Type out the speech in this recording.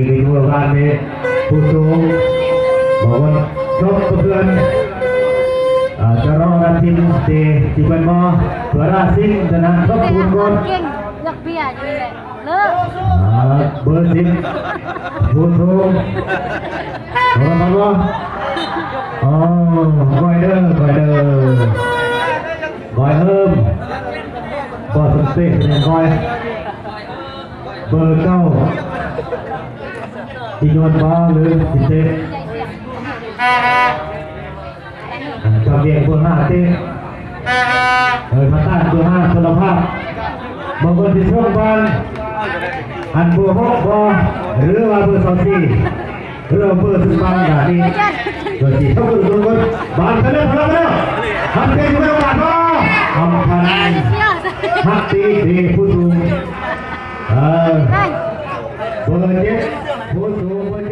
ໃນມື້ວານນີ້ ຜູ້ສູງ ບໍ່ວ່າ ຄອບຄົວເພື່ອນ ເອີ ຈະລໍຮັບທີມເຕະທີ່ເພິ່ນມາເພື່ອລາຊິງຊະນະ ຄອບຄົວກ່ອນ ເກັ່ງ ເລືອກເບຍຢູ່ນີ້ແຫຼະ ເລີກ ອ່າ ເບີສິບ ຜູ້ສູງ ເອົາລະ ເອົາລະ ອໍ ກອຍເດີ ກອຍເດີ ກອຍເອີມ ກໍສົມເສດເປັນກອຍ ເບີເກົ້າ ທີ່ຍອດຟ້າ ຫຼື ທີ່ເຕະ ຈຳວຽງເບີຫ້າເຕະ ເອີ ມາຕ້ານເບີຫ້າ ພົນລະພາບ ບາງຄົນທີ່ຊ່ວງບານ ອັນເບີຫົກບໍ ຫຼືວ່າເບີຊາວສີ່ ເລີ່ມເປີດຊຸດບັງດານີ້ ໂດຍທີ່ເຂົາເບິ່ງເບິ່ງເບິ່ງ ບານໄປແລ້ວ ບານໄປແລ້ວ ຮັກເຕະຢູ່ໃນໂອກາດບໍ່ ອຳພັນ ຮັກຕີເຕະຜູ້ສູງ ເອີ ເບີເຈັດ ຜູ້ສູງ